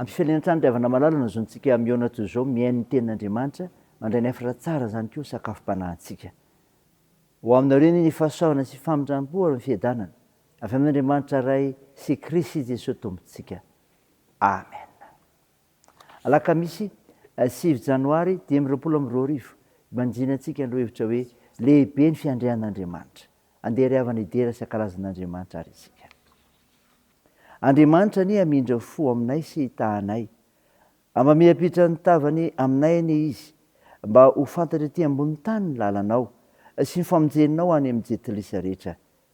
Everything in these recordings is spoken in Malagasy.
Ampifaliana hatrany ry havana malala no azontsika mihaona toy izao, mihaino ny tenin'Andriamanitra, mandray ny hafatra tsara izany koa sakafom-panahintsika. Ho aminareo anie ny fahasoavana sy famindram-po ary ny fiadanana, avy amin'Andriamanitra Ray sy Kristy Jesoa Tompontsika. Amen. Alakamisy sivy janoary 2025, Banjina antsika ny lohahevitra hoe Lehibe ny fiandrianan'Andriamanitra. Andeha ry havana hidera sy hankalaza an'Andriamanitra ary isika. Andriamanitra anie hamindra fo aminay sy hitaha anay. Hamamiapitra ny tavany aminay anie Izy, mba ho fantatra ety ambony tany ny lalanao, sy ny famonjenao any amin'ny jentilisa rehetra.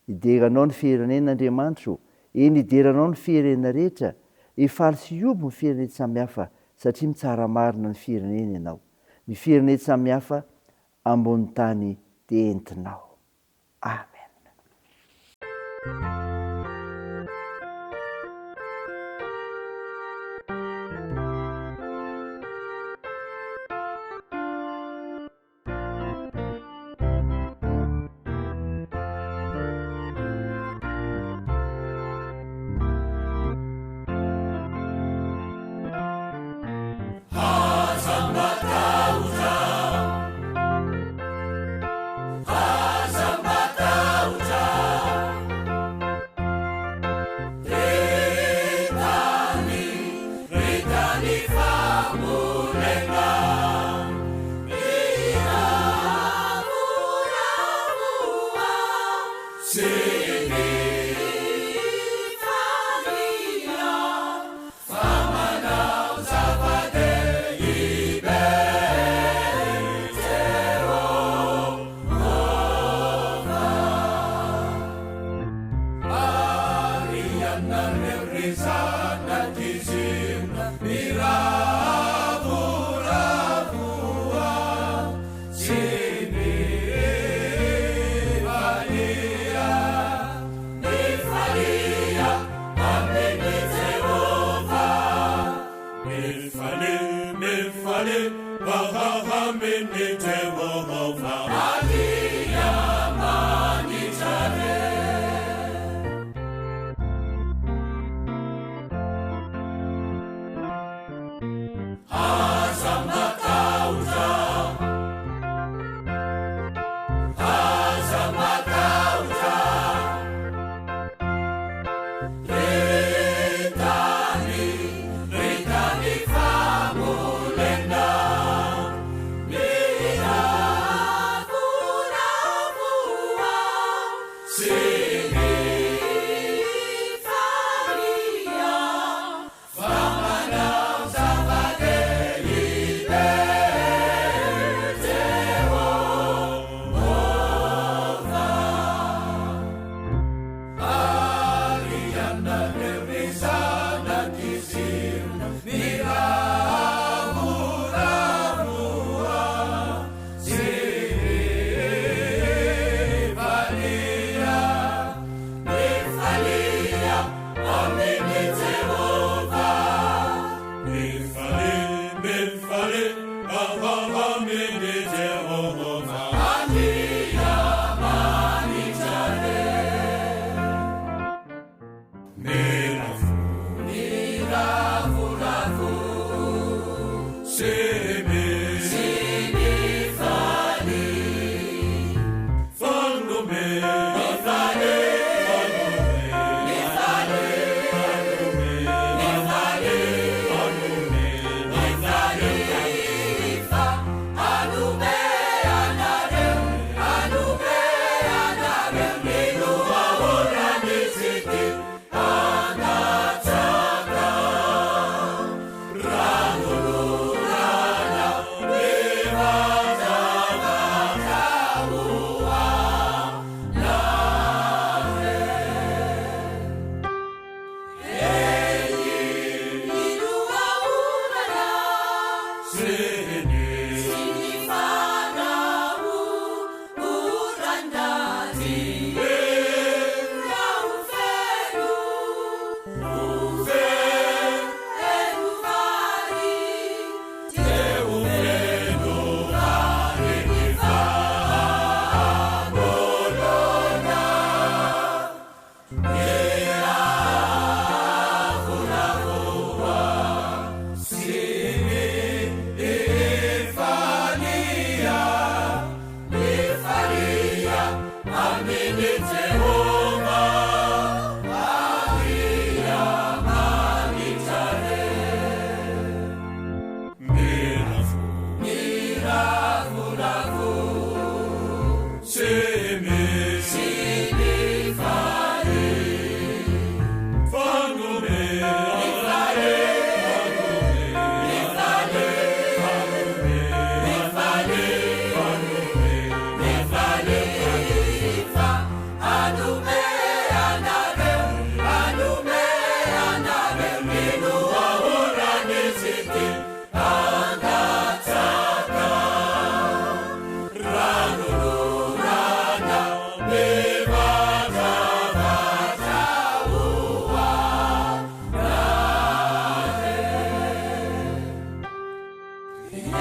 Hidera Anao ny firenena, Andriamanitra ô, eny, hidera Anao ny firenena rehetra, hifaly sy hihoby ny firenen-tsamihafa, satria mitsara marina ny firenena Ianao. Ny firenen-tsamihafa ambony tany dia entinao. Amen. Aza matahotra, aza matahotra, ry tany, ry tany fambolena. Miravoravoa sy mifalia. Fa manao zava-dehibe Jehovah. Ary ianareo ry zanak'i Ziona, miravoravoa sy mifalia. Mifalia amin'i Jehovah. Mifalia, mifalia, amin'i Jehovah. Andriamanitra re. Aza matahotra, aza matahotra, ry tany, ry tany fambolena, miravoravoa sy mifalia. Fa manao zava-dehibe Jehovah. Ary ianareo ry zanak'i Ziona, miravoravoa sy mifalia. Mifalia amin'i Jehovah. Mifalia, mifalia amin'i Jehovah. Andriamanitra re. Miravoravo sy mifaly.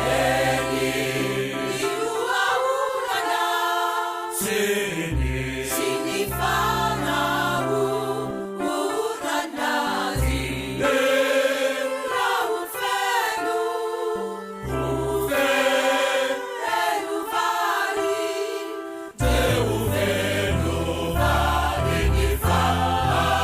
Eny, ny lohaolana sy ny fanahorana azy. Mila ho feno, ho feno vary, dia ho feno vary ny fahamolona.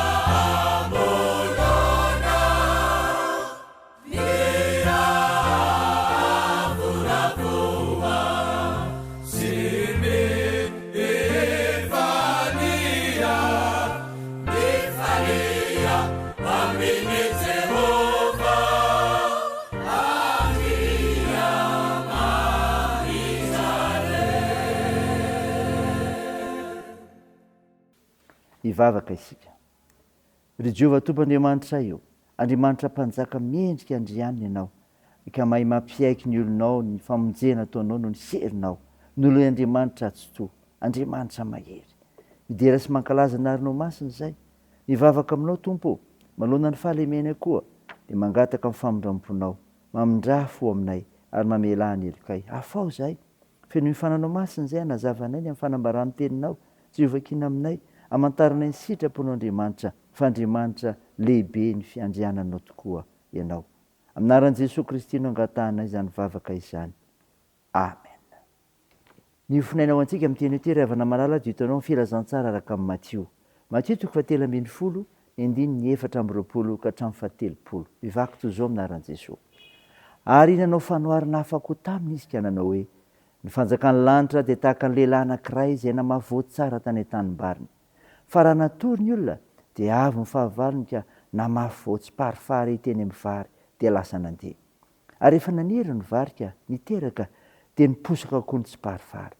Hivavaka isika. Ry Jehovah Tompo Andriamanitray ô, Andriamanitra Mpanjaka mendrika andrianina Ianao, ka mahay mampiaiky ny olonao ny famonjena ataonao noho ny herinao, noho ilay Andriamanitra Tsitoha, Andriamanitra mahery. Midera sy mankalaza ny anaranao masina izay. Mivavaka aminao Tompo ô, manoloana ny fahalemenay koa, dia mangataka ny famindramponao, mamindrà fo aminay ary mamelà ny helokay. Afaho izahay. Fenoy ny fananao masina izay hanazava anay ny amin'ny fanambaran'ny teninao, Tsy hovakiana aminay, hamantaranay ny sitraponao Andriamanitra, fa Andriamanitra lehibe ny fiandriananao tokoa Ianao. Amin'ny anaran'i Jesoa Kristy no angatahanay izany vavaka izany. Amen. Ny hofonaina ho antsika amin'ny teny ity ry havana malala dia hitanao amin'ny filazantsara araka an'i Matio. Matio toko fahatelo ambin'ny folo, ny andininy 24 ka hatramin'ny fahatelopolo. Mivaky toy izao amin'ny anaran'i Jesoa. Ary nanao fanoharana hafa koa taminy izy ka nanao hoe, Ny fanjakan'ny lanitra dia tahaka ny lehilahy anankiray izay namafy voa tsara tany an-tanimbariny. Fa raha natory ny olona, dia avy ny fahavalony ka namafy voa tsiparifary teny amin'ny vary, dia lasa nandeha. Ary rehefa naniry ny vary ka niteraka, dia niposaka koa ny tsiparifary.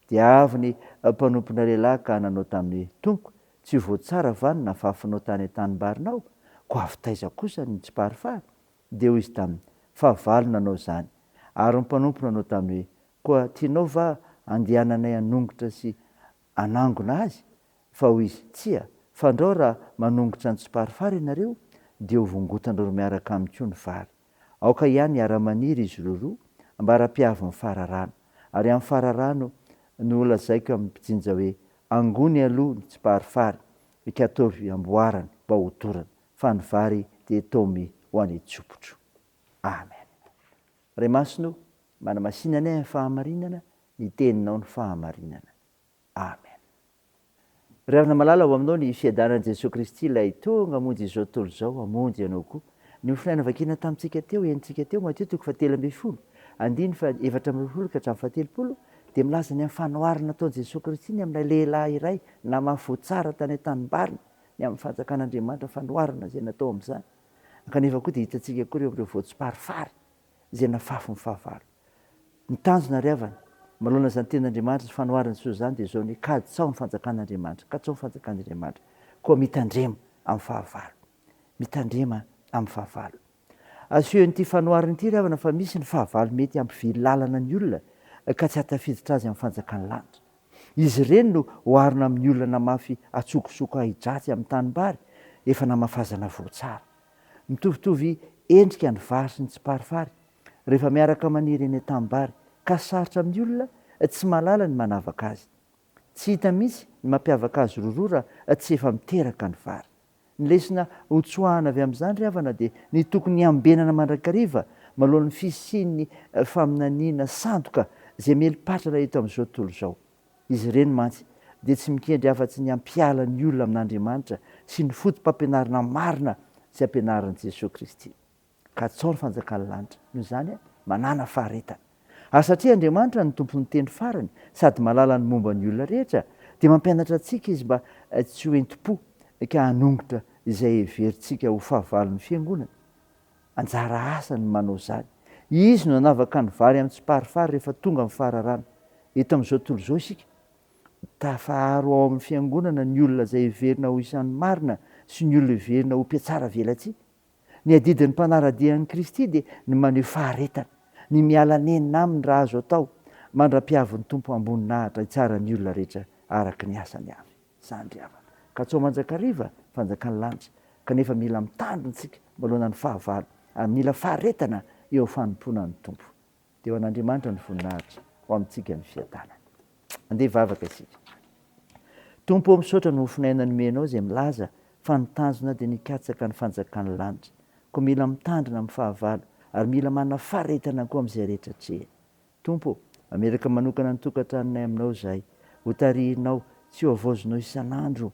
Dia avy ny mpanompona lehilahy ka nanao taminy hoe, Tompoko, tsy voa tsara va no nafafinao tany an-tanimbarinao? Koa avy taiza kosa ny tsiparifary? Dia hoy izy taminy, Fahavalo nanao izany. Ary ny mpanompo nanao taminy hoe, Koa tianao va handehananay hanongotra sy hanangona azy? Fa hoy izy, Tsia, fandrao raha manongotra ny tsiparifary ianareo, dia ho vongotanareo miaraka aminy koa ny vary. Aoka ihany hiara-maniry izy roroa, ambara-pihavin'ny fararano. Ary amin'ny fararano no holazaiko amin'ny mpijinja hoe, Angony aloha ny tsiparifary, ka ataovy amboarany mba hodorana. fa ny vary dia taomy ho any an-tsopotro. Amen. Ray Masina o, manamasina anay amin'ny fahamarinana, ny Teninao no fahamarinana. Amen. Ry havana malala, ho aminao ny fiadanan'i Jesoa Kristy ilay tonga hamonjy izao tontolo izao, hamonjy anao koa. Ny mofonaina vakina tamintsika teo, henontsika teo, Matio toko fahatelo ambin'ny folo, andininy faha 24 ka hatramin'ny faha-30, dia milaza ny amin'ny fanoharana nataon'i Jesoa Kristy ny amin'ilay lehilahy iray namafy voa tsara tany an-tanimbariny. ny amin'ny fanjakan'Andriamanitra fanoharana izay natao amin'izany, kanefa koa dia hitantsika koa ireo ireo voatsiparifary izay nafafin'ny fahavalo. Ny tanjona ry havana, manoloana izany tenin'Andriamanitra sy fanoharana sy izany dia izao ny katsao ny fanjakan'Andriamanitra, katsao ny fanjakan'Andriamanitra. Koa mitandrema amin'ny fahavalo. Mitandrema amin'ny fahavalo. Asehon'ity fanoharana ity ry havana fa misy ny fahavalo mety hampivily lalana ny olona ka tsy hahatafiditra azy amin'ny fanjakan'ny lanitra. Izy ireny no oharina amin'ny olona namafy atsokosoko ahi-dratsy amin'ny tanimbary efa namafazana voa tsara. Mitovitovy endrika ny vary sy ny tsiparifary rehefa miaraka maniry eny an-tanimbary ka sarotra amin'ny olona tsy mahalala ny manavaka azy. Tsy hita mihitsy ny mampiavaka azy roroa raha tsy efa miteraka ny vary. Ny lesona hotsoahana avy amin'izany ry havana dia ny tokony hiambenana mandrakariva manoloana ny fisian'ny faminaniana sandoka izay mieli-patrana eto amin'izao tontolo izao. Izy ireny mantsy dia tsy mikendry afa-tsy ny hampiala ny olona amin'Andriamanitra sy ny foto-pampianarana marina izay ampianarin'i Jesoa Kristy. Katsao ny fanjakan'ny lanitra. Noho izany, manàna faharetana. Ary satria Andriamanitra no tompon'ny teny farany sady mahalala ny momba ny olona rehetra, dia mampianatra antsika Izy mba tsy ho entim-po ka hanongotra izay heverintsika ho fahavalon'ny Fiangonana. Anjara asany ny manao izany. Izy no nanavaka ny vary amin'ny tsiparifary rehefa tonga amin'ny fararano. Eto amin'izao tontolo izao isika. Tafaharo ao amin'ny Fiangonana ny olona izay heverina ho isan'ny marina sy ny olona heverina ho mpiatsara velatsihy. Ny adidin'ny mpanara-dia an'i Kristy dia ny maneho faharetana, ny miala nenina aminy raha azo atao, mandra-piavin'ny Tompo am-boninahitra hitsara ny olona rehetra araka ny asany avy. Izany ry havana. Katsaho mandrakariva ny fanjakan'ny lanitra, kanefa mila mitandrina isika manoloana ny fahavalo, ary mila faharetana eo amin'ny fanompoana ny Tompo. Dia ho an'Andriamanitra ny voninahitra, ho amintsika ny fiadanana. Andeha hivavaka isika. Tompo ô, misaotra ny mofon'aina nomenao izay milaza fa ny tanjona dia ny hikatsaka ny fanjakan'ny lanitra. Koa mila mitandrina amin'ny fahavalo ary mila manana faharetana koa amin'izay rehetra atrehina. Tompo ô, mametraka manokana ny tokantranonay aminao izahay. Ho tarihinao sy ho havaozinao isan'andro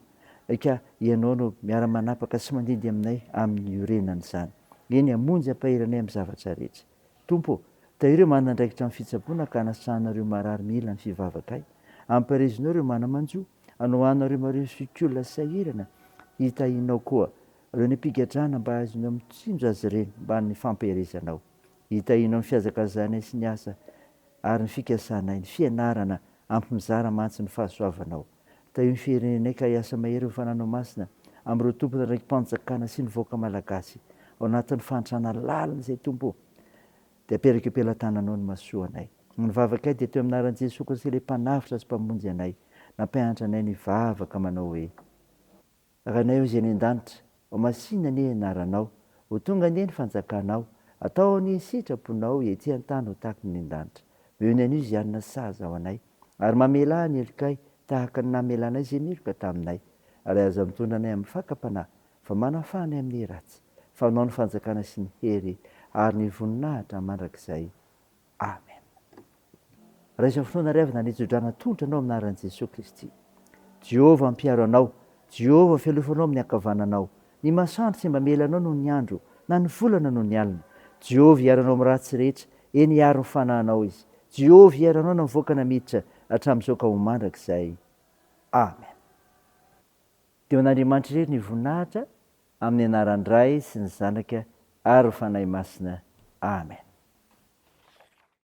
ka Ianao no miara-manapaka sy mandidy aminay amin'ny iorenan'izany. Eny, hamonjy hampahery anay amin'ny zavatra rehetra. Tompo ô, tahio ireo manana andraikitra amin'ny fitsaboana ka hanasana ireo marary mila ny fivavakay. Ampaherezinao ireo mana-manjo, anohanao ireo marefo sy olona sahirana, hitahianao koa ireo any am-pigadrana mba hahazoanao mitsinjo azy ireny mba ny fampaherezanao. Hitahianao ny fihazakazahanay sy ny asa ary ny fikasanay, ny fianarana, ampy mizara mantsy ny fahasoavanao. Tahio ny firenenay ka hiasa mahery ho fananao masina amin'ireo tompon'andraiki-panjakana sy ny vahoaka malagasy ao anatin'ny fahantrana lalina izay Tompo ô! Dia aperako eo am-pelatananao ny masoanay. Ny vavakay dia teo amin'ny anaran'i Jesoa Kristy ilay Mpanavotra sy Mpamonjy anay, nampianatra anay ny vavaka manao hoe. Rainay ô izay any an-danitra, ho masina anie anaranao, ho tonga anie ny fanjakanao, atao anie ny sitraponao ety an-tany ho tahaky ny any an-danitra. Omeo ny anio izay hanina sahaza ho anay, ary mamelà ny helokay tahaka ny namelanay izay meloka taminay, ary aza mitondra anay amin'ny fakam-panahy, fa manafaha anay amin'ny ratsy, fa Anao ny fanjakana sy ny hery ary ny voninahitra mandrakizay. Amen. Raiso amin'ny finoana ry havana ny tsodrano atolotra anao amin'ny anaran'i Jesoa Kristy. Jehovah hampiaro anao, Jehovah fialofanao amin'ny ankavananao. Ny masoandro tsy mba hamela anao noho ny andro, na ny volana noho ny alina. Jehovah hiaro anao amin'ny ratsy rehetra, eny hiaro ny fanahinao Izy. Jehovah hiaro anao na mivoaka na miditra, hatramin'izao ka ho mandrakizay. Amen. Dia ho an'Andriamanitra irery ny voninahitra, amin'ny anaran'ny Ray sy ny Zanaka ary ny Fanahy Masina. Amen.